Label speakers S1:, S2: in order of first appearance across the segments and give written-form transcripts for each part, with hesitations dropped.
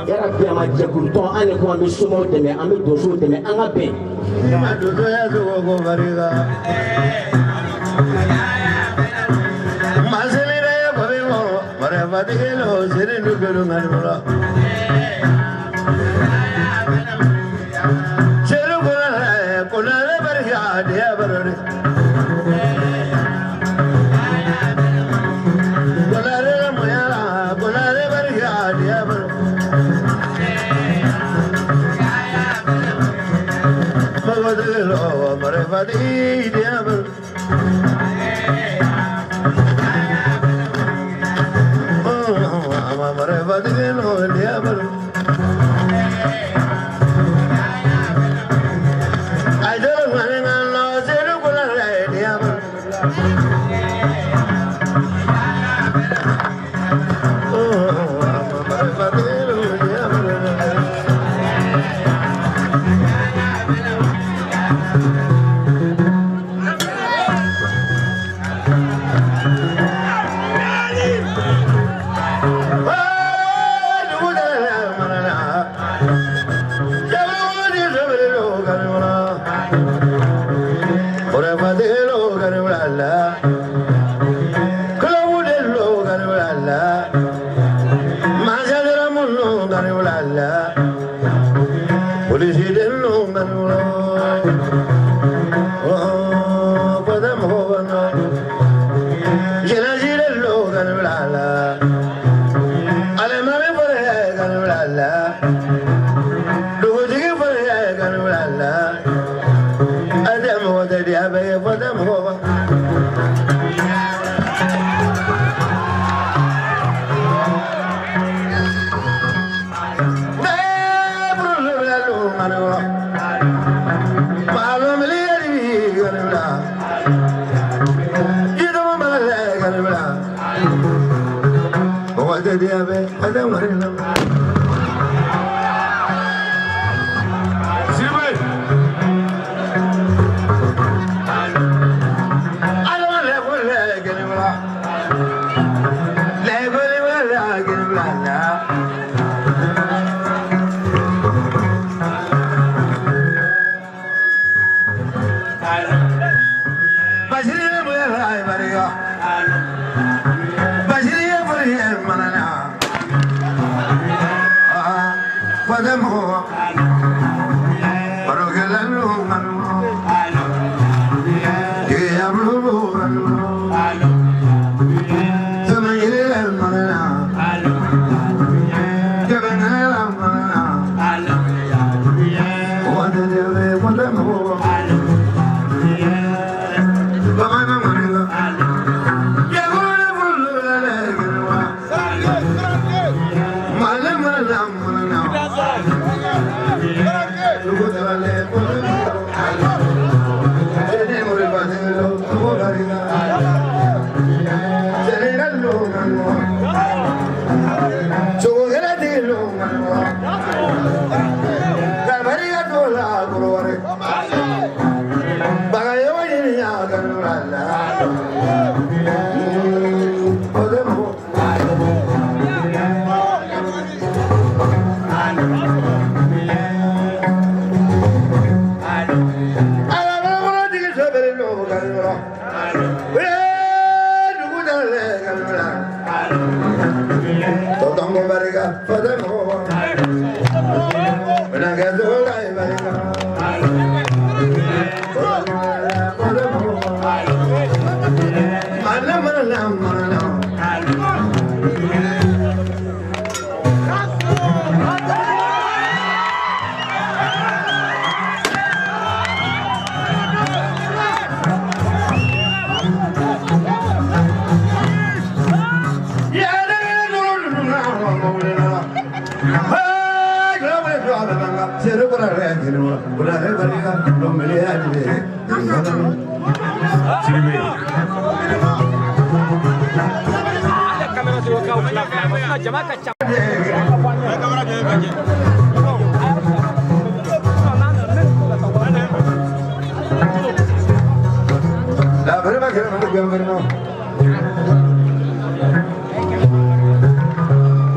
S1: Yarabi a ma jɛkulu tɔn an de ko an bɛ somaw dɛmɛ, an bɛ donsow dɛmɛ, an ka bɛn.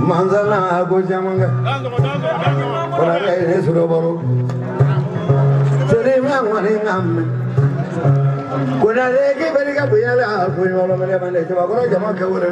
S2: Manzana go jamanga. Konare suru baro. Seri ma ngani ngam. Konare ke barika buyala ko yolo mele male jama ko jama ke wore.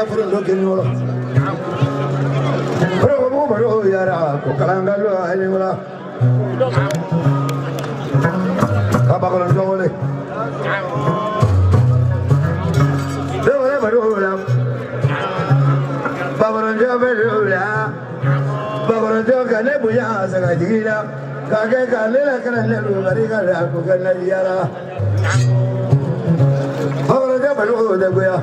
S2: Furu dɔ kɛ ɲɔgɔn la baro yara ko kalangalo ani wala kabakolo dɔgɔle dɔgɔle baro la babaronjɔ bɛ la babaronjɔ ka ne bonya sagajigi la k'a kɛ ka ne la kana ne lu barika la ko ka na yara babaronjɔ baro de goya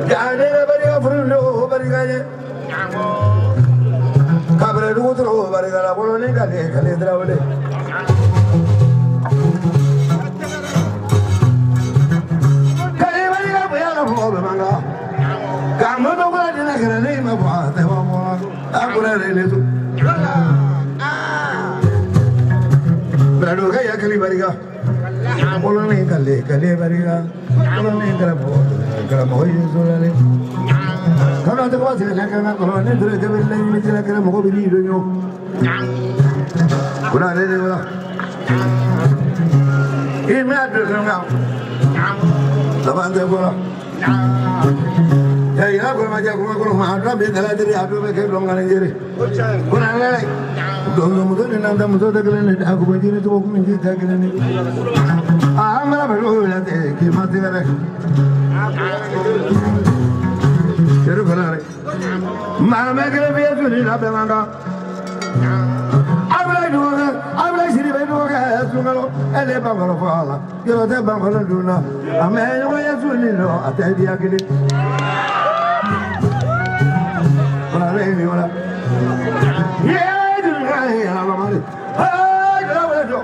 S2: ja ne barika furu do barika ye kabere dugu toro barika la bolo ni kale kale drawle kale barika boya la fo be manga ka mo do ko dina kere ni ma bo te bo mo akura re le tu ah brado ga ya kali barika bolo ni kale kale barika bolo ni kala bo kala mo ye solale kana te ko se la kana ko ne dure ke belle ni jira kala mo ko bi do nyo kuna le le wala e me adu nga la bande ko la ya ya ko ma ja ko ko ma ra be dala diri adu be ke do ngana jere kuna le le do do mo do ni nanda mo do de kele ne da ko jere to ko mi ji ta kele ne a mara be lo la te ke ma te re Seru konare ma me kele be tu ni la be manga abla do abla siri be do ka sungalo ele ba ngolo fo ala yo te ba ngolo duna ame yo ya tu ni no ate dia kele konare ni wala ye du na ya la mari ay la wala do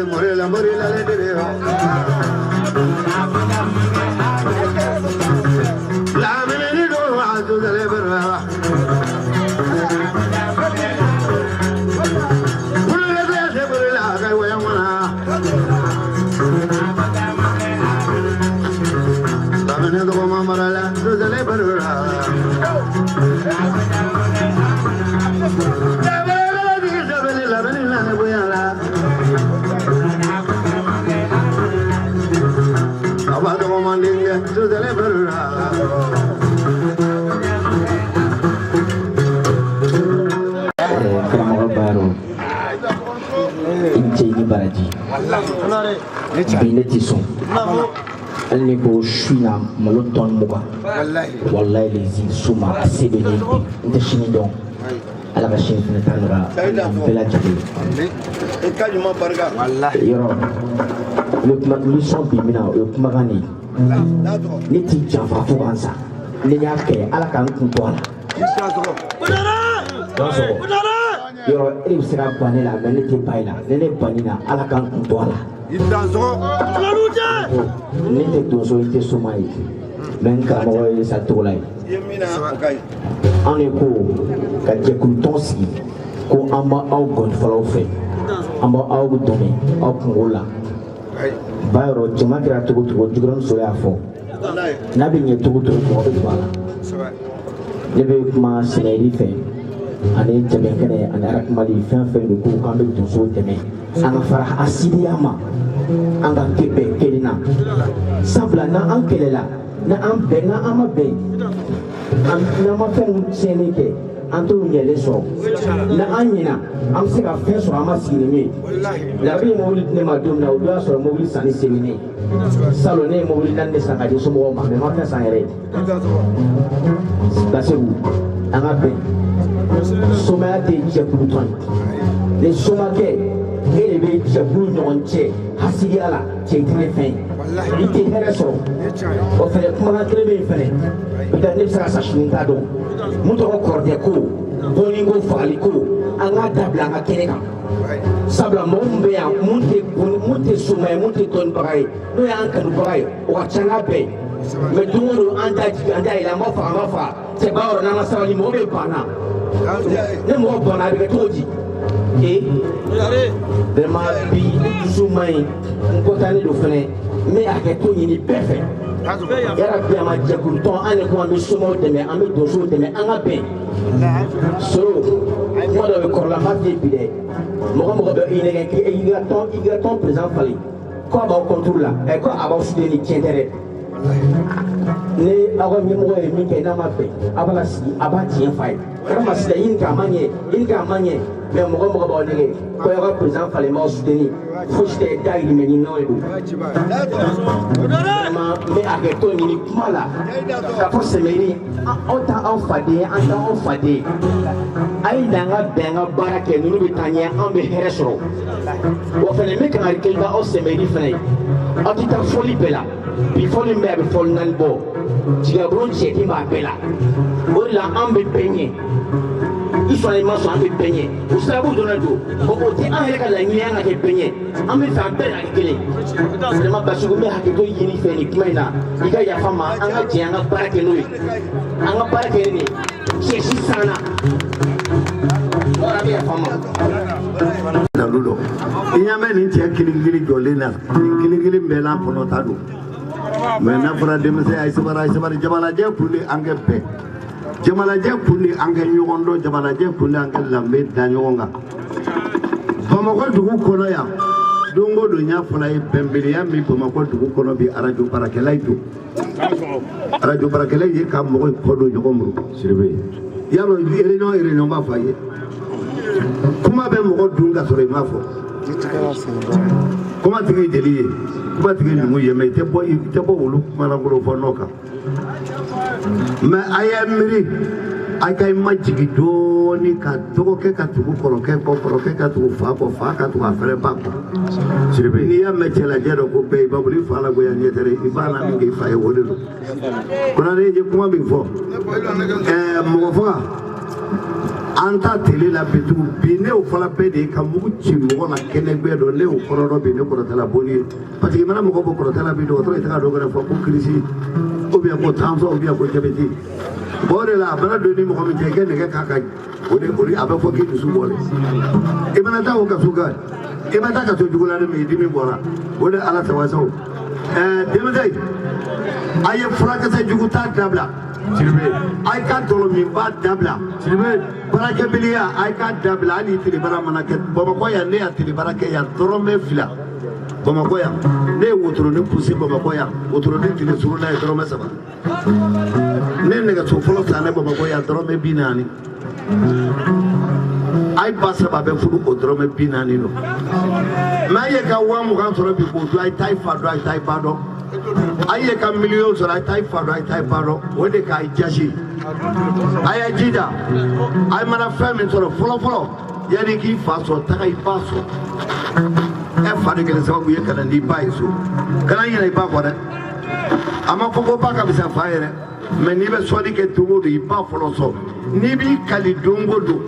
S2: Morela Morela le de La mene do azu dale berwa Kulule de berla kai wayamana La mene do mamarala dale berwa
S1: Karamɔgɔ Baro i ni ce i ni baraji bi ne ti sɔn hali ni ko su in na malo tɔni 20 walayi lezi soma a se bɛ ne ye bi n tɛ sini dɔn ala ka sini fana ta nɔgɔya an bɛɛ lajɛlen yɔrɔ n bɛ kuma n bɛ sɔn bi min na o ye kumakan de ye ne t'i janfa fo ka n sa ni n y'a kɛ ala ka n kun to a la. Yɔrɔ e de bɛ se ka ban ne la mɛ ne tɛ ban i la ni ne banni na ala ka n kun to a la. Ne tɛ donso i tɛ soma ye mɛ n karamɔgɔ ye sa togola ye. Anw de ko ka jɛkulu tɔn sigi ko an b'aw gɔnifɔlaw fɛ an b'aw dɛmɛ aw kungo la. Ba yɔrɔ jama kɛra cogo cogo jukɔrɔni so y'a fɔ n'a bɛ ɲɛ cogo cogo mɔgɔ bɛ don a la. Ne bɛ kuma sɛnɛyiri fɛ ani jɛmɛ kɛnɛ ani arakumali fɛn fɛn de ko k'an bɛ donso dɛmɛ an ka fara asidiya ma an ka kɛ bɛn kelen na sabula n'an kɛlɛla n'an bɛn n'an ma bɛn n'an ma fɛn tiɲɛni kɛ an t'o ɲɛlen sɔrɔ n'an ɲɛna an bɛ se ka fɛn sɔrɔ an ma sigi ni min ye. Larabi ye mobili di ne ma don min na o don y'a sɔrɔ mobili sanni se bɛ ne ye salon ne ye mobili 4 de san ka di somɔgɔw ma mɛ n ma fɛn san yɛrɛ ye. Baseku an ka bɛn somaya tɛ jɛkulu tɔn ye ni somakɛ e de bɛ jɛkulu ɲɔgɔn cɛ hasidiya la cɛ i tɛ ne fɛn ye i tɛ hɛrɛ sɔrɔ o fɛnɛ kumakan kelen bɛ yen fɛnɛ peut-être ne bɛ se ka sa sini n t'a dɔn mun tɔgɔ kɔrɔtɛ ko bonni ko fagali ko an k'a dabila an ka kɛnɛ kan sabula mɔgɔ min bɛ yan mun tɛ soma ye mun tɛ dɔnnibaga ye n'o y'an kanubaga ye o ka ca n'a bɛɛ ye mɛ don o don an t'a jigin an t'a yɛlɛ an b'a faga an b'a faga cɛ ba yɔrɔ n'an ma sabali mɔgɔ bɛ ban na ni mɔgɔ banna a bɛ kɛ cogo di ee vraiment bi n dusu man ɲi n kɔntannen don fɛnɛ n bɛ hakɛto ɲini bɛɛ fɛ yarabi a ma jɛkulu tɔn an de ko an bɛ somaw dɛmɛ an bɛ donsow dɛmɛ an ka bɛn soro kuma dɔ bɛ kɔrɔla n b'a f'i ye bi dɛ mɔgɔ mɔgɔ bɛ i nɛgɛ k'i ka tɔn président falen ko a b'aw contre la ɛ ko a b'aw soutenir tiɲɛ tɛ dɛ ni aw ka ɲɛmɔgɔ ye min kɛ n'a ma bɛn a b'a sigi a b'a tiɲɛ f'a ye vraiment sisan i ni k'a ma ɲɛ i ni k'a ma ɲɛ mɛ mɔgɔ mɔgɔ b'aw nɛgɛ ko aw ka président falen b'aw soutenir fosi tɛ dahirimɛ ɲininaw de don vraiment n bɛ hakɛto ɲini kuma la k'a fɔ sɛmɛni aw t'an aw faden ye an t'an aw faden ye a ye na an ka bɛn an ka baara kɛ ninnu bɛ taa ɲɛ an bɛ hɛrɛ sɔrɔ wa fɛnɛ n bɛ kangari kelen da aw sɛmɛni fɛnɛ ye aw tɛ taa fɔli bɛɛ la bi fɔli min bɛ a bɛ fɔli 4 bɔ jigabulon cɛden b'a bɛɛ la o de la an bɛ bɛɛ ɲɛ i sɔnna i ma sɔn an bɛ bɛɛ ɲɛ o sababu dɔrɔn don o tɛ an yɛrɛ ka laɲini an ka kɛ bɛɛ ɲɛ an bɛ fɛ an bɛɛ ka kɛ kelen vraiment Basiru n bɛ hakɛto ɲini fɛ nin kuma in na i ka yafa n ma an ka jɛ an ka baara kɛ n'o ye an ka baara kɛ ni nin ye cɛ si sanna an bɛ yafa n ma.
S2: Dalu dɔn i ɲɛ bɛ nin cɛ kelen kelen jɔlen na nin kelen kelen bɛɛ n'a kɔnɔ ta don mɛ n'a fɔra denmisɛn a ye sabari a ye sabari jamalajɛ kun de an kɛ bɛn jamalajɛ kun de an kɛ ɲɔgɔn dɔn jamalajɛ kun de an kɛ lanbe da ɲɔgɔn kan Bamakɔ dugu kɔnɔ yan don o don n y'a fɔ a ye bɛnbaliya min Bamakɔ dugu kɔnɔ bi arajo baarakɛla ye don arajo baarakɛla ye ka mɔgɔ kɔ don ɲɔgɔn bolo
S3: Siribe
S2: y'a dɔn réunion b'a fɔ a ye kuma bɛ mɔgɔ dun ka sɔrɔ i m'a fɔ kuma tigi ye jeli ye kuma tigi ye numu ye mɛ i tɛ bɔ olu kumalankolon fɔ nɔ kan mɛ a y'a miiri a ka i majigin dɔɔni ka dɔgɔkɛ ka tugu kɔrɔkɛ kɔ kɔrɔkɛ ka tugu fa kɔ fa ka tugu a fɛrɛ ba kɔ
S3: Siribe
S2: n'i y'a mɛn cɛlajɛ dɔ ko bɛɛ i b'a bolo i fa lagoya ɲɛ tɛ dɛ i b'a la min kɛ i fa ye o de don Konare ye kuma min fɔ mɔgɔ faga a An ta tele la bi tugun. Bi ne y'o fɔla bɛɛ de ye ka mugu ci mɔgɔ la kɛnɛgbɛ dɔ, ne y'o kɔrɔ dɔn bi. Ne kɔrɔtɛ la bonni ye, parce que i mana mɔgɔ bɔ kɔrɔtɛ la bi, dɔgɔtɔrɔ i taga dɔ kɛrɛ fɔ ko crise ou bien ko tension ou bien ko diabète. Bon, o de la a mana don ni mɔgɔ min cɛ, i kɛ nɛgɛ k'a kan, o de a bɛ fɔ k'i dusu bɔlen. I mana taa o kaso kan, i ma taa kaso jugu la ni min dimi bɔra, o de ala sabasaw. Denmisɛn, a ye furakisɛ jugu ta dabila.
S3: Sidibe.
S2: A ye ka dɔlɔ minba dabila.
S3: Sidibe.
S2: Baarakɛbaliya, a ye ka dabila. Hali tile baara mana kɛ Bamakɔ yan, ne y'a tile baara kɛ yan dɔrɔmɛ 2. Bamakɔ yan, ne ye wotoronin poussé. Bamakɔ yan, wotoronin tile surunna ye dɔrɔmɛ 3. Ne ye nɛgɛso fɔlɔ san ne Bamakɔ yan dɔrɔmɛ 40. A ye ba saba bɛ furu o dɔrɔmɛ 40 don. Mɛ a ye ka 20.000 sɔrɔ bi k'o dun, a ye taa i fa dɔn, a ye taa i ba dɔn. A ye ka miliyɔn sɔrɔ, a ye taa i fa dɔn, a ye taa i ba dɔn. O de k'a jasi. A y'a jija, a ye mana fɛn min sɔrɔ fɔlɔ fɔlɔ, yanni k'i fa sɔrɔ, taga i ba sɔrɔ. Ɛ, fa de kɛra sababu ye ka na n'i ba ye so. Kana ɲinɛ i ba kɔ dɛ. A ma fɔ ko ba ka fisa fa ye dɛ, mɛ n'i bɛ sɔnni kɛ don o don, i ba fɔlɔ sɔn. N'i b'i kali don o don,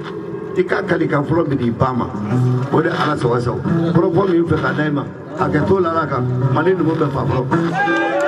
S2: i ka kali kan fɔlɔ bi di i ba ma. O de ala sago sago. Kɔrɔfɔ min fɛ ka d'a ma, hakɛ t'o la. Ala kan Mali numu bɛɛ fa fɔlɔ.